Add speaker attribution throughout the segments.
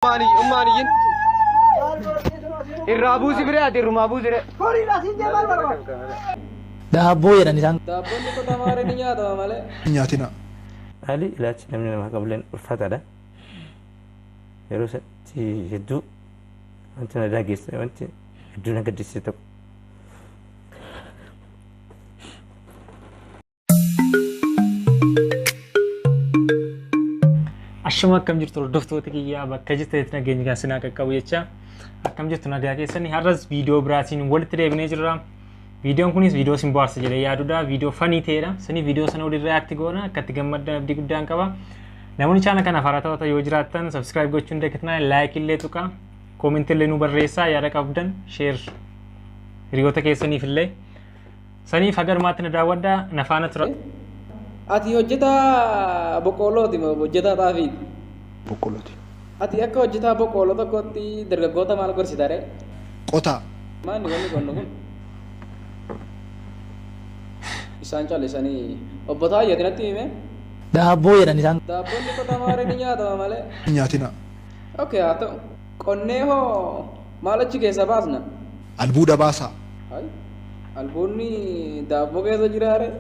Speaker 1: Ummaan iyyin. Irraa buusi biree, ati irrumaa buusi ree.
Speaker 2: Daabboo jedhan isaan.
Speaker 3: Daabboon qotamaa ni nyaatama malee.
Speaker 4: Nyaatina.
Speaker 5: Haalli ilaalchi namni namaa qabuleen ulfaataadha. Yeroo isatti hedduu wanti na daageesse, wanti hedduu na gaddisiise tokko.
Speaker 6: Ashuma, akkam jirtu hordoftoota kiyyaa? Bakka jirtanitti nageenya kan sinaa qaqqabu jecha, akkam jirtu? Nagaa keessanii? Har'as viidiyoo biraatiin walitti deebinee jirra. Viidiyoon kunis viidiyoo isin bohaarsa jedhee yaadudha. Viidiyoo funny ta'edha. Sanii viidiyoo sana waliin react goona, akka itti gammaddan abdii guddaan qaba. Namoonni channel kanaaf haaraa ta'an yoo jiraattan subscribe gochuun dagatinaa, like illee tuqa. Comment illee nu barreessaa, yaada qabdan share hiriyoota keessaniif illee. Saniif haga dhumaatti na daawwadhaa, na faana tura.
Speaker 3: Ati hojjetaa boqqoollooti moo hojjetaa xaafiiti?
Speaker 4: Boqqollooti.
Speaker 3: Ati akka hojjetaa boqqoolloo tokkotti dargaggoota maal gorsita ree?
Speaker 4: Qotaa.
Speaker 3: Maanni wanni qonnu kun? Isaan callisanii. Obbo Taayyee, ati natti hime.
Speaker 2: Daabboo jedhan isaan.
Speaker 3: Daabboon qotamaa ni nyaatama malee.
Speaker 4: Nyaatina.
Speaker 3: Okay, haa ta'u. Qonnee hoo maal achi keessa baasna?
Speaker 4: Albuuda baasaa.
Speaker 3: Hai, albuunni daabboo keessa jiraare?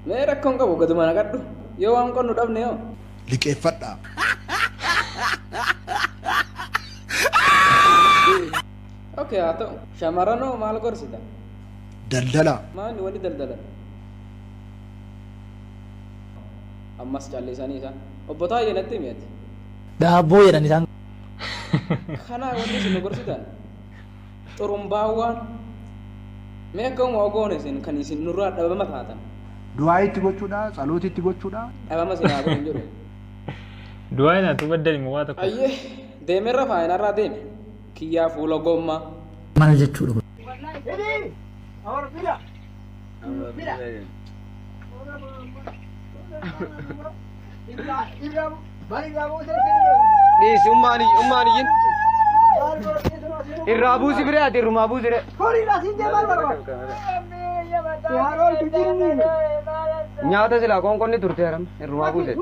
Speaker 3: Mee rakkoon qabu, gaduma naqadhu. Yoo waan qonnu dhabne hoo?
Speaker 4: Liqeeffadhaa.
Speaker 3: Okay, haa ta'u. Shamarran hoo maal gorsita?
Speaker 4: Daldalaa.
Speaker 3: Maanni wanni daldalan? Ammas callisanii isaan. Obbo Taayyee, natti himi ati.
Speaker 2: Daabboo jedhan isaan.
Speaker 3: Kanaa wanni isin nu gorsitan? Xurumbaawwan. Mee akkuma ogoon isin kan isin nurraa dhabama taatan.
Speaker 4: Du'aa itti gochuudha, tsalootii itti gochuudha.
Speaker 3: Dhabama isin haa godhu hin jedhu.
Speaker 6: Du'aa ilaatu baddani moo waa tokko.
Speaker 3: Ayyee, deemerra faayinarraa deeme. Kiyyaa fuula gommaa.
Speaker 2: Maal jechuudha kun?
Speaker 1: Dhiisi, ummaan iyyin, ummaan iyyin. Irraa buusi biree, ati irrumaa buusi ree. Nyaata silaa qoonqonni turte haram irrumaa buuse.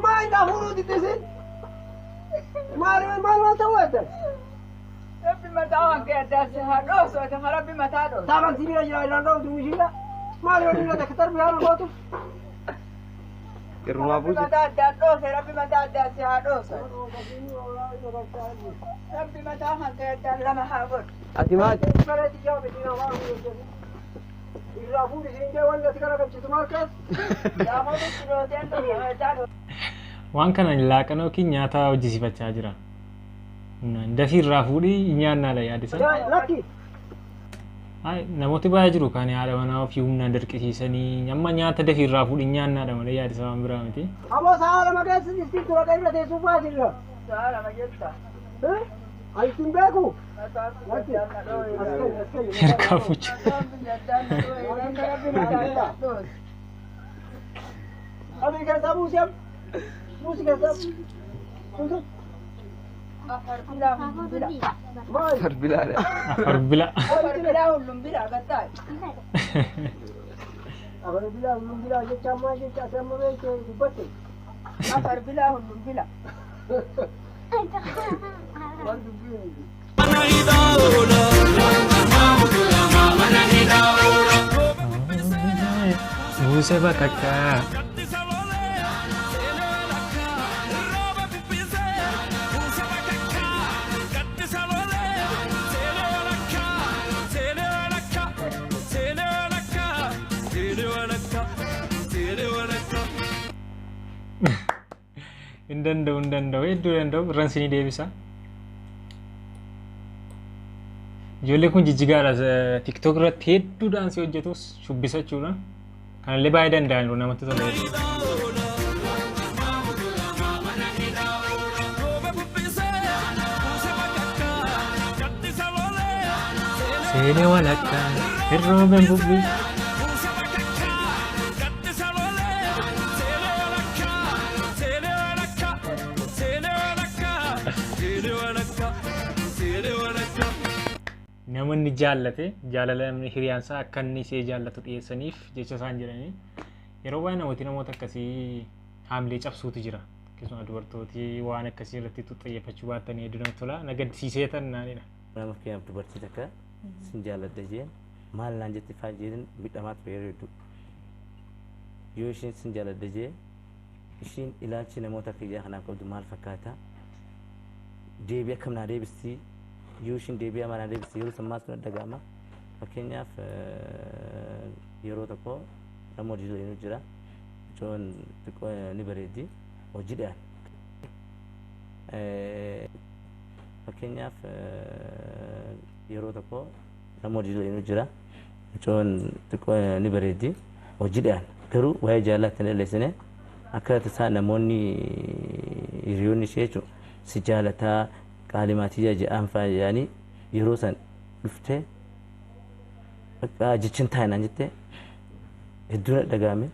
Speaker 7: Rabbi mataa waan kee addaa si haa dhoosu, ati ma Rabbi mataa dhoosu.
Speaker 1: Irrumaa
Speaker 7: Rabbi
Speaker 1: buuse.
Speaker 7: mataa addaan dhoose, Rabbi mataa addaan si haa dhoosu. Rabbi mataa kan kee addaan lama haa godhu.
Speaker 1: Ati maal?
Speaker 7: Gaafatutti dhooteen tokko mataa dhoosu.
Speaker 6: Waan kana laaqana yookiin nyaata hojjisiifachaa jira. Dafii irraa fuudhii nyaannaadha yaadisa. Ay, namooti baay'ee jiru kan haadha manaa ofii humnaan dirqisiisanii, amma nyaata dafii irraa fuudhii nyaannaadha malee yaadisa waan biraa miti.
Speaker 8: Aboo, sa'a 2 keessa jirti tura irra teessuu baasirra.
Speaker 7: Sa'a 2 jetta.
Speaker 8: Ani ittiin beeku.
Speaker 7: Mataan addaan na dhoohe.
Speaker 6: Harkaa fucha.
Speaker 7: Mataan biyya addaan na dhoohe. Rabbi mataa addaan dhoosu.
Speaker 8: Abii keessaa buusi am. Buusi keessaa. Buusi.
Speaker 7: Afar bilaa hullum bila.
Speaker 8: Maali?
Speaker 1: Farbilaadha.
Speaker 6: Afar bila.
Speaker 7: Afar bilaa hullum bilaa gattaa'e.
Speaker 8: Afar bilaa hullum bilaa jecha ammaa jecha ati amma beekte dubbatte.
Speaker 7: Afar bilaa hullum bila.
Speaker 8: Waan dubbii.
Speaker 6: Buuse bakakkaa. Hin danda'u, hin danda'u, hedduu danda'u, irraan sinii deebisa. Ijoollee kun jijjigaadha. TikTok irratti hedduu daansii hojjetus shubbisachuudha. Kanallee baay'ee danda'aniiru, namatti tola hedduu. Seenee walakkaa hirroobeen bubbi. Namoonni jaallate jaalala namni hiriyaan isaa akka inni ishee jaallatu dhiyeessaniif jecha isaan jedhanii, yeroo baay'ee namooti namoota akkasii haamilee cabsuutu jira. Keessumaa dubartooti waan akkasii irratti xiyyeeffachuu baatanii hedduu namatti tola. Na gaddisiisee tan naanidha.
Speaker 5: Nama fakkeenyaaf dubartii takka sin jaalladha jeen maal naan jetti faa jeen miidhamaa ture yeroo hedduu. Yoo isheen sin jaalladha jee ishiin ilaalchi namoota kiyyaa kanaaf qabdu maal fakkaata? Deebii akkam naa deebistii? Yoo ishiin deebii hamaa naa deebistii yeroo san maaltu na dhaga'ama? Fakkeenyaaf yeroo tokko nama hojii hojjetu jira. Mucoon xiqqoo ni bareeddi. Hojiidhaan. Fakkeenyaaf yeroo tokko nama hojii hojjetu jira. Mucoon xiqqoo ni bareeddi. Hojiidhaan garuu waa'ee jaalalaatti hin dhalleessine akka tasaa namoonni hiriyoonni ishee jechuudha si jaalataa qaalimaatii jedhan fa'aa jedhanii yeroo san dhuftee bakka jechin taa'e naan jettee hedduu na dhaga'ame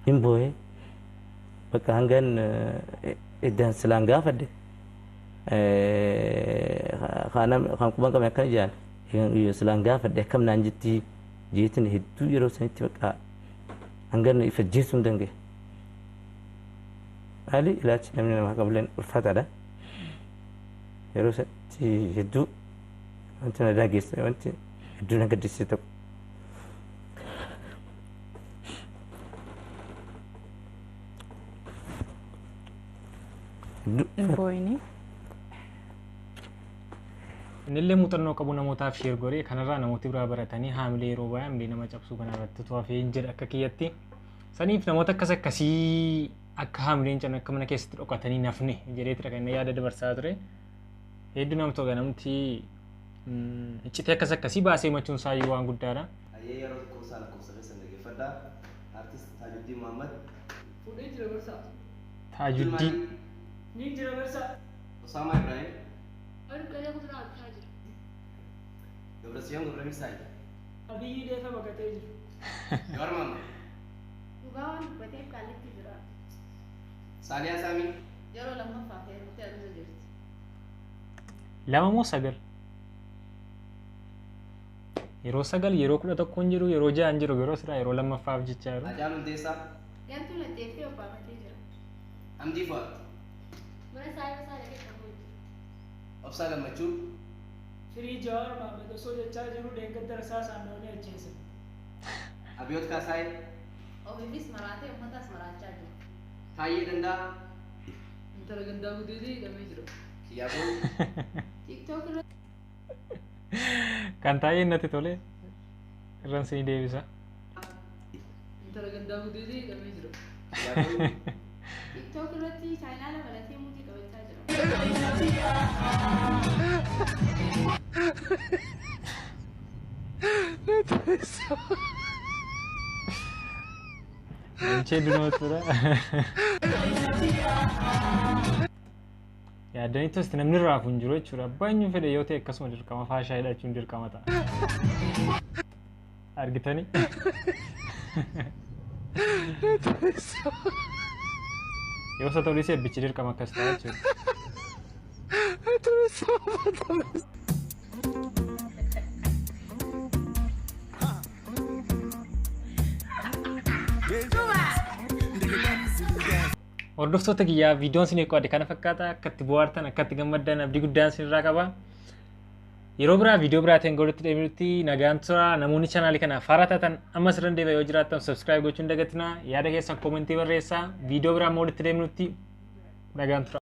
Speaker 5: hin boo'ee bakka hangan iddaan silaan gaafadhe kan quban qabne akkana jedhan silaan gaafadhe akkam naan jetti jeetin hedduu yeroo sanitti bakka hangan ifajjeesuu hin danda'e. Maali ilaalchi namni namaa qabuleen ulfaataadha. Yeroo sanitti hedduu wanti na daageesse wanti hedduu na gaddisiise tokko.
Speaker 9: Booyini.
Speaker 6: Innillee muuxannoo qabu namootaaf sheer godhee kanarraa namooti biraa baratanii haamilee yeroo baay'ee haamilee nama cabsuu kanarratti to'afee hin jedha akka kiyyatti. Saniif namoota akkas akkasii akka haamileen cabne akka mana keessatti dhokatanii nafne jedheetira kan inni yaada dabarsaa ture. Hedduu nama tola namti iccitee akkas akkasii baasee himachuun isaayyuu waan guddaadha.
Speaker 10: Ayyee yeroo lakkoofsa lakkoofsa keessan dhaggeeffadhaa. Artist Taajuddiin Muhammad.
Speaker 8: Fuudhee jira barsaa.
Speaker 6: Taajuddiin.
Speaker 8: Ni jira barsaa.
Speaker 10: Osaamaa Ibrahim.
Speaker 11: Ani kuduraa bitaa jira.
Speaker 10: Gabrasiyoon Gabramisaayil.
Speaker 8: Abiyyi deefa baqatee jira.
Speaker 10: Jawaar Mohammad.
Speaker 11: Dhugaa waan dubbateef qaallitti jira.
Speaker 10: Saaliyaa Saamii.
Speaker 11: Yeroo lammaffaaf heerumtee aduusa jirti.
Speaker 6: 2 moo 9? Yeroo 9 yeroo 11 hin jiru yeroo 6 hin jiru yeroo siraa yeroo lammaffaaf jechaa jiru.
Speaker 10: Haacaaluu Hundeessaa.
Speaker 11: Gantuu laxxeeffee obbaafatee jira.
Speaker 10: Hamdii Fuwaat.
Speaker 11: Mana saayiba isaa dhaqee qabuu jira.
Speaker 10: Obsaa Gammachuu.
Speaker 8: Firii Jawaar Mohaammed osoo jechaa jiru deeggarsa rasaa saandoonii ajjeese.
Speaker 10: Abiyoot Kaasaayee.
Speaker 11: Ofiifis maraatee uummatas maraachaa jira.
Speaker 10: Taayyee Danda'a.
Speaker 8: Intala gandaa gudeedee hidhamee jira.
Speaker 10: Kiyyaaboo.
Speaker 11: Tiiktook irratti
Speaker 6: Kan taa'ee natti tole irraan sinii deebisa.
Speaker 8: Intala gandaa gudeedee hidhamee jira.
Speaker 10: Kiyyaaboo.
Speaker 11: TikTok irratti chaayinaa dabalatee muuzii qabachaa jira.
Speaker 6: Namichi hedduu namatti tola. Yaaddanii tosti namni raafu hin jiru jechuudha. Abbaan eenyu fedhe yoo ta'e akkasuma dirqama faashaa hidhachuun dirqama ta'a. Argitanii? Yoo isa ta'u dhiisee bichi dirqama akkas ta'a jechuudha. Hordoftoota kiyyaa viidiyoon isin qoode kana fakkaata akka itti bohaartan akka itti gammaddan abdii guddaan isinirraa qaba. Yeroo biraa viidiyoo biraatiin godhutti deebinutti nagaan tura namoonni chaanaalii kanaaf haaraa taatan ammas irra deebi'a yoo jiraattan subscribe gochuun dagatinaa yaada keessan koomentii barreessaa viidiyoo biraa immoo walitti deebinutti nagaan tura.